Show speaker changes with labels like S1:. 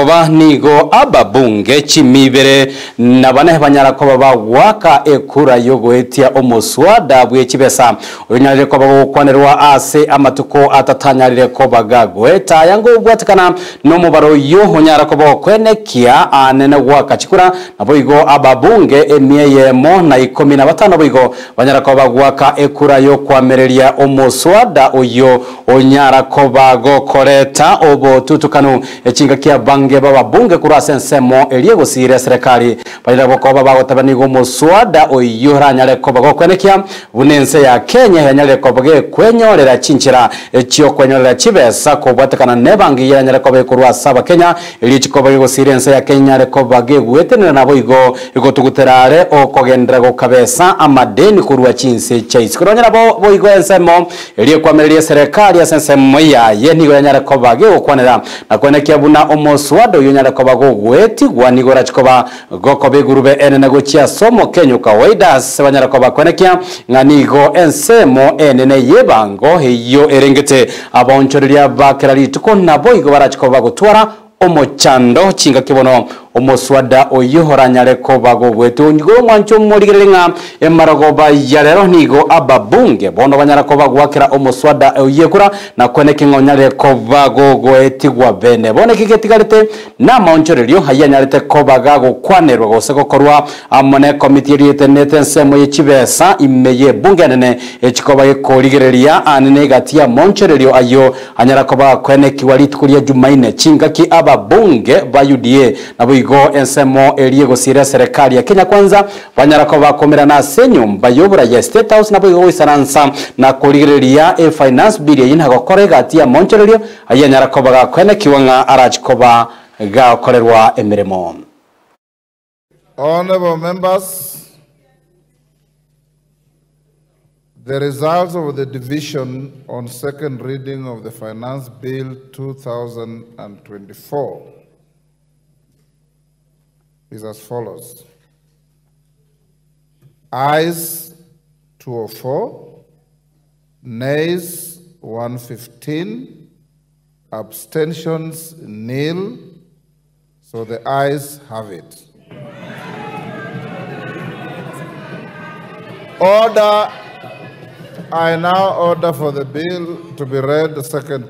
S1: Emarogoba nigo ababunge chimia ibere na bane banyara koba bagwaka ekura yogoetia omoswada bwe chibesa onyarire koba gokwanerwa ase amatuko atatanyarire koba gagoeta yango obwatikana nomobaro oyo onyara koba okwenekia anene gwaka chikura. Naboigo ababunge 115 boigo banyara koba gwaka ekura yokwamereria omoswada oyo onyara koba gokoreta obotutukanu echingakia bange bababunge korwa ase ensemo eria egosira eserekari banyara gokoba bagoteba nigo omoswada oyo oranyare koba gokwenekia buna ense ya Kenya yanyarire koba gekwenyorera chinchera chiokwenyorera chibesa kobwatekana na ebangi yaranyare koba ekorwa ase abakenya erio chikoba gegosira ense ya Kenya nyare koba gegwetenera naboigo egotugutera are okogendera gokabesa amadeni korwa chinse chia isiko. Nonyora boigo ensemo erio ekwamereria eserekari ase ensemo yaye nigo yanyare koba gegokwanera na kwenekia buna omoswada oyo onyare koba gogwetigwa nigo orachikoba gokoba egurube enene gochia ase omokenyo kawaida ase banyare koba kwenekia ng'a nigo ensemo enene y'ebango eyo erengete abaonchoreria bakera rituko naboigo barachikoba bagotwara omochando chingaki bono omoswada oyo oranyare koba gogwete. Nigo omwancho omorigereri ng'a emarogoba ya rero nigo ababunge bono banyara koba gwakera omoswada oyo ekura na kweneki ng'a onyare koba gogoetigwa bene. Bono eki getigarete na amaonchorerio ayio anyarete koba gagokwanerwa gose gokorwa amo na ekomiti eria etenenete ensemo ye chibesa ime y'ebunge enene echikoba gekorigereria anene egati ya amaonchorerio ayio anyara koba gakwenekiwa rituko ria Jumaine chingaki ababunge ba UDA naboigo ensemo eria egosira eserekari ya Kenya Kwanza banyara koba bakomerana ase enyomba y'oboraya State House naboigo goisaransa na korigereria e finance bill eyio nagokora egati ya amaonchorerio ayio anyara koba gakwenekiwa ng'a arachikoba gakorerwa emiremo.
S2: Honorable members, the results of the division on second reading of the Finance Bill 2024 is as follows. Ayes 204, nays 115, abstentions nil, so the ayes have it. Order. I now order for the bill to be read the second time.